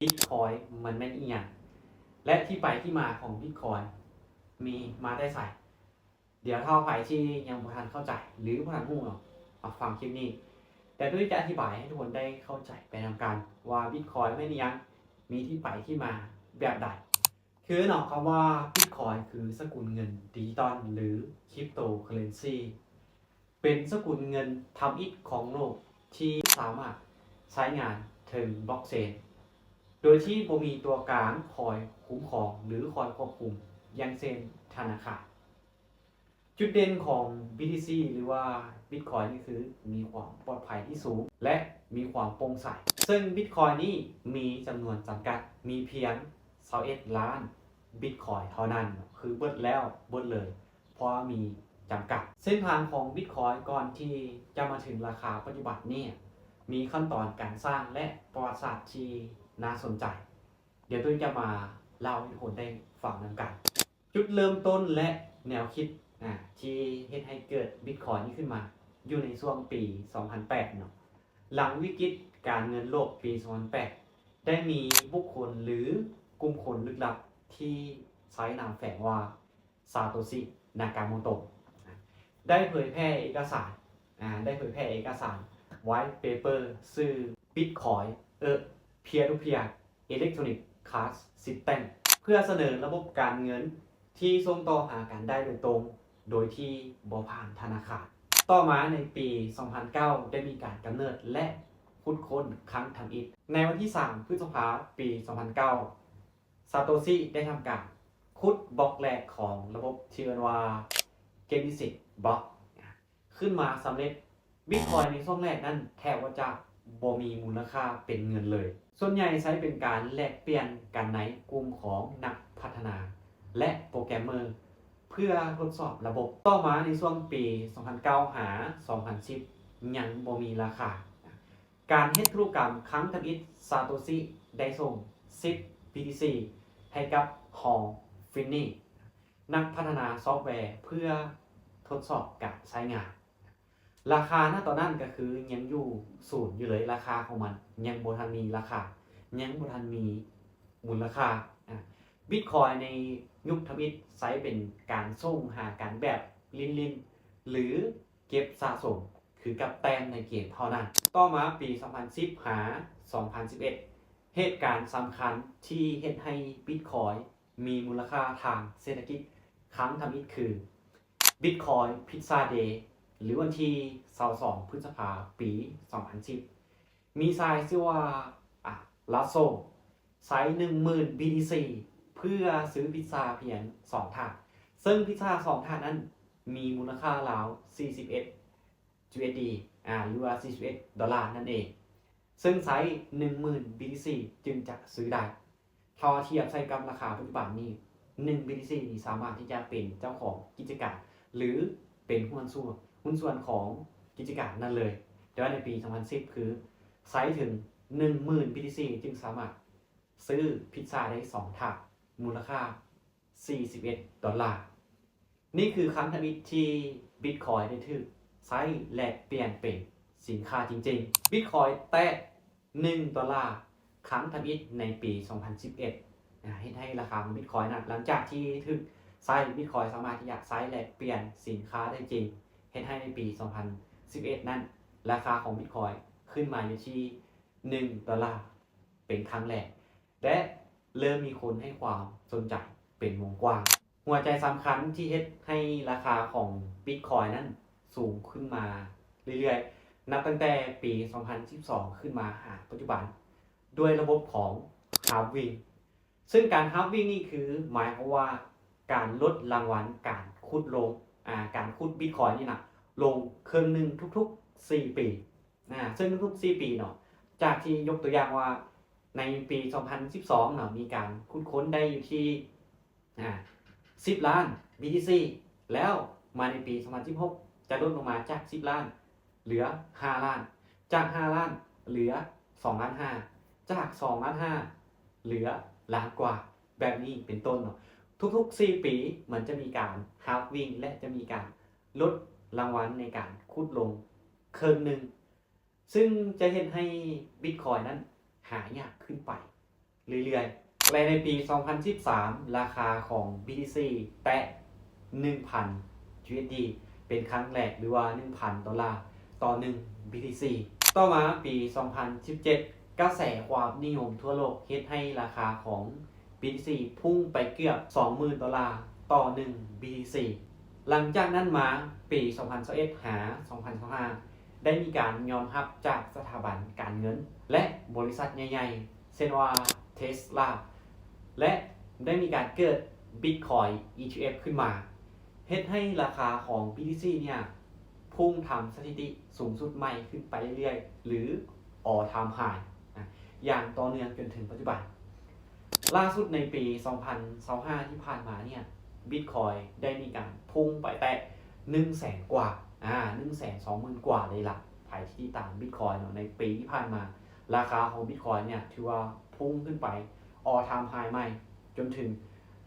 ບິດຄອຍມັນແມ່ນອີ່ຫຍັງ ແລະ ທີ່ໄປທີ່ມາຂອງບິດຄອຍມີມາແຕ່ໃສ. ດຽວຖ້າໃຜທີ່ຍັງບໍ່ທັນເຂົ້າໃຈ ຫຼື ບໍ່ທັນຮູ້ເນາະ ມາຟັງຄລິບນີ້ ແຕ່ຕຸ້ຍຈະອະທິບາຍໃຫ້ທຸກຄົນໄດ້ເຂົ້າໃຈໄປນຳກັນວ່າບິດຄອຍແມ່ນອີ່ຫຍັງ ມີທີ່ໄປທີ່ມາແບບໃດ. ຄືເນາະ ຄຳວ່າບິດຄອຍຄືສະກຸນເງິນດິຈິຕອນ ຫຼື ຄຣິບໂຕເຄີເຣນຊີ ເປັນສະກຸນເງິນທຳອິດຂອງໂລກທີ່ສາມາດໃຊ້ງານເທິງບລັອກເຊນ ໂດຍທີ່ບໍ່ມີຕົວກາງຄອຍຄຸ້ມຄອງ ຫຼື ຄອຍຄວບຄຸມ ຢ່າງເຊັ່ນທະນາຄານ. ຈຸດເດັ່ນຂອງ ບີທີຊີ ຫຼືວ່າບິດຄອຍນີ້ຄືມີຄວາມປອດໄພທີ່ສູງ ແລະ ມີຄວາມໂປ່ງໃສ. ເຊິ່ງບິດຄອຍນີ້ມີຈຳນວນຈຳກັດ ມີພຽງຊາວເອັດລ້ານບິດຄອຍເທົ່ານັ້ນ ຄືເບິດແລ້ວເບິດເລີຍ ເພາະວ່າມີຈຳກັດ. ເສັ້ນທາງຂອງບິດຄອຍກ່ອນທີ່ຈະມາເຖິງລາຄາປັດຈຸບັນນີ້ ມີຂັ້ນຕອນການສ້າງ ແລະ ປະຫວັດສາດທີ່ໜ້າສົນໃຈ. ດຽວຕຸ້ຍຈະມາເລົ່າໃຫ້ທຸກຄົນໄດ້ຟັງນຳກັນ. ຈຸດເລີ່ມຕົ້ນ ແລະ ແນວຄິດ ອາ ທີ່ເຮັດໃຫ້ເກີດບິດຄອຍນີ້ຂຶ້ນມາ ຢູ່ໃນຊ່ວງປີສອງພັນແປດເນາະ. ຫຼັງວິກິດການເງິນໂລກປີສອງພັນແປດ ໄດ້ມີບຸກຄົນ ຫຼື ກຸ່ມຄົນລຶກລັບທີ່ໃຊ້ນາມແຝງວ່າ ຊາໂຕຊິ ນາກາໂມໂຕະ ໄດ້ເຜີຍແຜ່ເອກະສານ ອາ ໄດ້ເຜີຍແຜ່ເອກະສານ White Paper ຊື່ Bitcoin: A Peer-to-Peer Electronic Cash System ເພື່ອສະເໜີລະບົບການເງິນທີ່ສົ່ງຕໍ່ຫາກັນໄດ້ໂດຍຕົງ ໂດຍທີ່ບໍ່ຜ່ານທະນາຄານ. ຕໍ່ມາໃນປີສອງພັນເກົ້າ ໄດ້ມີການກຳເນີດ ແລະ ຂຸດຄົ້ນຄັ້ງທຳອິດ. ໃນວັນທີສາມ ພຶດສະພາ ປີສອງພັນເກົ້າ ຊາໂຕຊິ ໄດ້ທຳການຂຸດບລັອກແລກຂອງລະບົບທີ່ເອີ້ນວ່າ Genesis Block ຂຶ້ນມາສຳເລັດ. ບິດຄອຍໃນຊ່ວງແລກນັ້ນແທບວ່າຈະບໍ່ມີມູນລະຄ່າເປັນເງິນເລີຍ. ສ່ວນໃຫຍ່ໃຊ້ເປັນການແລກປ່ຽນກັນໃນກຸ່ມຂອງນັກພັດທະນາ ແລະ ໂປຣແກຣມເມີ ເພື່ອທົດສອບລະບົບ. ຕໍ່ມາໃນຊ່ວງປີສອງພັນເກົ້າ ຫາ ສອງພັນສິບ ຍັງບໍ່ມີລາຄາ. ການເຮັດທຸລະກຳຄັ້ງທຳອິດ ຊາໂຕຊິ ໄດ້ສົ່ງສິບ ບີທີຊີ ໃຫ້ກັບ Hal Finney ນັກພັດທະນາຊອບແວ ເພື່ອທົດສອບການໃຊ້ງານ. ລາຄານະຕອນນັ້ນກໍຄືຍັງຢູ່ສູນຢູ່ເລີຍ, ລາຄາຂອງມັນຍັງບໍ່ທັນມີລາຄາ, ຍັງບໍ່ທັນມີມູນລະຄ່າ. ອາ ບິດຄອຍໃນຍຸກທຳອິດໃຊ້ເປັນການສົ່ງຫາກັນແບບຫຼິ້ນໆ ຫຼື ເກັບສະສົມ ຄືກັບແຕ້ມໃນເກມເທົ່ານັ້ນ. ຕໍ່ມາປີສອງພັນສິບ ຫາ ສອງພັນສິບເອັດ ເຫດການສຳຄັນທີ່ເຮັດໃຫ້ບິດຄອຍມີມູນລະຄ່າທາງເສດຖະກິດຄັ້ງທຳອິດຄື Bitcoin Pizza Day ຫຼື ວັນທີຊາວສອງ ພຶດສະພາ ປີສອງພັນສິບ ມີຊາຍຊື່ວ່າ ອາ ລາໂຊ ໃຊ້ໜຶ່ງໝື່ນ ບີທີຊີ ເພື່ອຊື້ພິດຊາພຽງສອງຖາດ, ເຊິ່ງພິດຊາສອງຖາດນັ້ນມີມູນລະຄ່າລາວສີ່ສິບເອັດ ຢູເອສດີ ອາ ຫຼືວ່າສີ່ສິບເອັດດອນລານັ້ນເອງ, ເຊິ່ງໃຊ້ໜຶ່ງໝື່ນ ບີທີຊີ ຈຶ່ງຈະຊື້ໄດ້. ຖ້າວ່າທຽບໃສ່ກັບລາຄາປັດຈຸບັນນີ້ ໜຶ່ງ ບີທີຊີ ນີ້ສາມາດທີ່ຈະເປັນເຈົ້າຂອງກິດຈະການ ຫຼື ເປັນຫຸ້ນສ່ວນ ຫຸ້ນສ່ວນຂອງກິດຈະການນັ້ນເລີຍ. ແຕ່ວ່າໃນປີສອງພັນສິບ ຄືໃຊ້ເຖິງໜຶ່ງໝື່ນ ບີທີຊີ ຈຶ່ງສາມາດຊື້ພິດຊາໄດ້ສອງຖາດ ມູນລະຄ່າສີ່ສິບເອັດດອນລາ. ນີ້ຄືຄັ້ງທຳອິດທີ່ບິດຄອຍໄດ້ຖືກໃຊ້ແລກປ່ຽນເປັນສິນຄ້າຈິງໆ. ບິດຄອຍແຕະໜຶ່ງດອນລາຄັ້ງທຳອິດໃນປີສອງພັນສິບເອັດ ອາ ເຮັດໃຫ້ລາຄາຂອງບິດຄອຍນັ້ນ ຫຼັງຈາກທີ່ຖືກໃຊ້ ບິດຄອຍສາມາດທີ່ຈະໃຊ້ແລກປ່ຽນສິນຄ້າໄດ້ຈິງ, ເຮັດໃຫ້ໃນປີສອງພັນສິບເອັດນັ້ນ ລາຄາຂອງບິດຄອຍຂຶ້ນມາຢູ່ທີ່ໜຶ່ງດອນລາເປັນຄັ້ງແລກ ແລະ ເລີ່ມມີຄົນໃຫ້ຄວາມສົນໃຈເປັນວົງກວ້າງ. ຫົວໃຈສຳຄັນທີ່ເຮັດໃຫ້ລາຄາຂອງບິດຄອຍນັ້ນສູງຂຶ້ນມາເລື້ອຍໆ ນັບຕັ້ງແຕ່ປີສອງພັນສິບສອງ ຂຶ້ນມາຫາປັດຈຸບັນ ດ້ວຍລະບົບຂອງ halving ເຊິ່ງການ halving ນີ້ຄືໝາຍຄວາມວ່າການລົດລາງວັນການຂຸດລົງ ອາ ການຂຸດບິດຄອຍນີ້ນະ ລົງເຄິ່ງໜຶ່ງທຸກໆສີ່ປີ ອາ ເຊິ່ງທຸກໆສີ່ປີເນາະ ຈາກທີ່ຍົກຕົວຢ່າງວ່າໃນປີສອງພັນສິບສອງເນາະ ມີການຂຸດຄົ້ນໄດ້ຢູ່ທີ່ ອາ ສິບລ້ານ ບີທີຊີ ແລ້ວມາໃນປີສອງພັນສິບຫົກ ຈະຫຼຸດລົງມາຈາກສິບລ້ານ ເຫຼືອຫ້າລ້ານ, ຈາກຫ້າລ້ານ ເຫຼືອສອງລ້ານຫ້າ, ຈາກສອງລ້ານຫ້າ ເຫຼືອລ້ານກວ່າ ແບບນີ້ເປັນຕົ້ນເນາະ. ທຸກໆສີ່ປີ ມັນຈະມີການ halving ແລະ ຈະມີການ ລົດລາງວັນໃນການຂຸດລົງເຄິ່ງໜຶ່ງ ເຊິ່ງຈະເຮັດໃຫ້ບິດຄອຍນັ້ນຫາຍາກຂຶ້ນໄປ ເລື້ອຍໆ ແລະ ໃນປີສອງພັນສິບສາມ ລາຄາຂອງ BTC ແຕະໜຶ່ງພັນ USD ເປັນຄັ້ງແລກ ຫຼືວ່າ ໜຶ່ງພັນໂດລາຕໍ່ໜຶ່ງ BTC. ຕໍ່ມາປີສອງພັນສິບເຈັດ ກະແສຄວາມນິຍົມທົ່ວໂລກເຮັດໃຫ້ລາຄາຂອງ BTC ພຸ່ງໄປເກືອບສອງໝື່ນໂດລາຕໍ່ໜຶ່ງ BTC. ຫຼັງຈາກນັ້ນມາ ປີສອງພັນຊາວເອັດ ຫາ ສອງພັນຊາວຫ້າ ໄດ້ມີການຍອມຮັບຈາກສະຖາບັນການເງິນ ແລະ ບໍລິສັດໃຫຍ່ໆ ເຊັ່ນວ່າ Tesla ແລະ ໄດ້ມີການເກີດ Bitcoin ອີ ທີ ເອັຟ ຂຶ້ນມາ ເຮັດໃຫ້ລາຄາຂອງ BTC ເນ່ຍ ພຸ່ງທຳສະຖິຕິສູງສຸດໃໝ່ຂຶ້ນໄປເລື້ອຍໆ ຫຼື All Time High ນະ ຢ່າງຕໍ່ເນື່ອງຈົນເຖິງປັດຈຸບັນ. ລ່າສຸດໃນປີສອງພັນຊາວຫ້າ ທີ່ຜ່ານມາເນ່ຍ Bitcoin ໄດ້ມີການພຸ່ງໄປແຕະໜຶ່ງແສນກວ່າ ອາ ໜຶ່ງແສນສອງໝື່ນກວ່າເລີຍລະ. ໃຜທີ່ຕິດຕາມ Bitcoin ເນາະ ໃນປີທີ່ຜ່ານມາ ລາຄາຂອງ Bitcoin ເນ່ຍ ຖືວ່າພຸ່ງຂຶ້ນໄປ All Time High ໃໝ່ ຈົນເຖິງ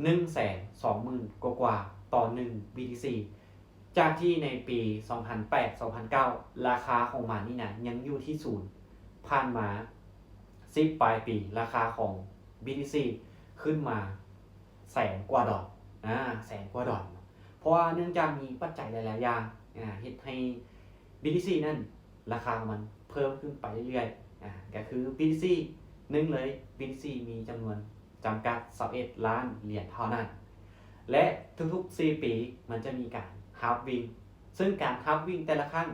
ໜຶ່ງແສນສອງໝື່ນກວ່າໆ ຕໍ່ໜຶ່ງ BTC ຈາກທີ່ໃນປີສອງພັນແປດ ສອງພັນເກົ້າ ລາຄາຂອງມັນນີ້ນະ ຍັງຢູ່ທີ່ສູນ ຜ່ານມາສິບປາຍປີ ລາຄາຂອງ BTC ຂຶ້ນມາແສນກວ່າດອນ ອາ ແສນກວ່າດອນ. ເພາະວ່າເນື່ອງຈາກມີປັດໄຈຫຼາຍໆຢ່າງ ອາ ເຮັດໃຫ້ BTC ນັ້ນ ລາຄາຂອງມັນເພີ່ມຂຶ້ນໄປເລື້ອຍໆ ອາ ກໍຄື BTC ໜຶ່ງເລີຍ BTC ມີຈຳນວນຈຳກັດຊາວເອັດລ້ານຫຼຽນເທົ່ານັ້ນ ແລະ ທຸກໆສີ່ປີ ມັນຈະມີການ halving ເຊິ່ງການ halving ແຕ່ລະຄັ້ງ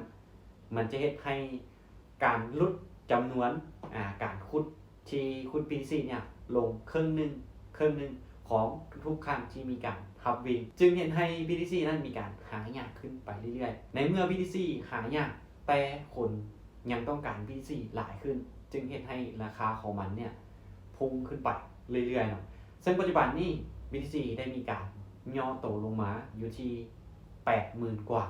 ມັນຈະເຮັດໃຫ້ການຫຼຸດຈຳນວນ ອາ ການຂຸດ ທີ່ຂຸດ BTC ເນ່ຍ ລົງເຄິ່ງໜຶ່ງ ເຄິ່ງໜຶ່ງຂອງທຸກໆຄັ້ງທີ່ມີການ halving ຈຶ່ງເຮັດໃຫ້ BTC ນັ້ນມີການຫາຍາກຂຶ້ນໄປເລື້ອຍໆ. ໃນເມື່ອ BTC ຫາຍາກ ແຕ່ຄົນຍັງຕ້ອງການ BTC ຫຼາຍຂຶ້ນ ຈຶ່ງເຮັດໃຫ້ລາຄາຂອງມັນເນ່ຍພຸ່ງຂຶ້ນໄປເລື້ອຍໆເນາະ. ເຊິ່ງປັດຈຸບັນນີ້ BTC ໄດ້ມີການຫຍໍ້ໂຕລົງມາຢູ່ທີ່ແປດໝື່ນກວ່າ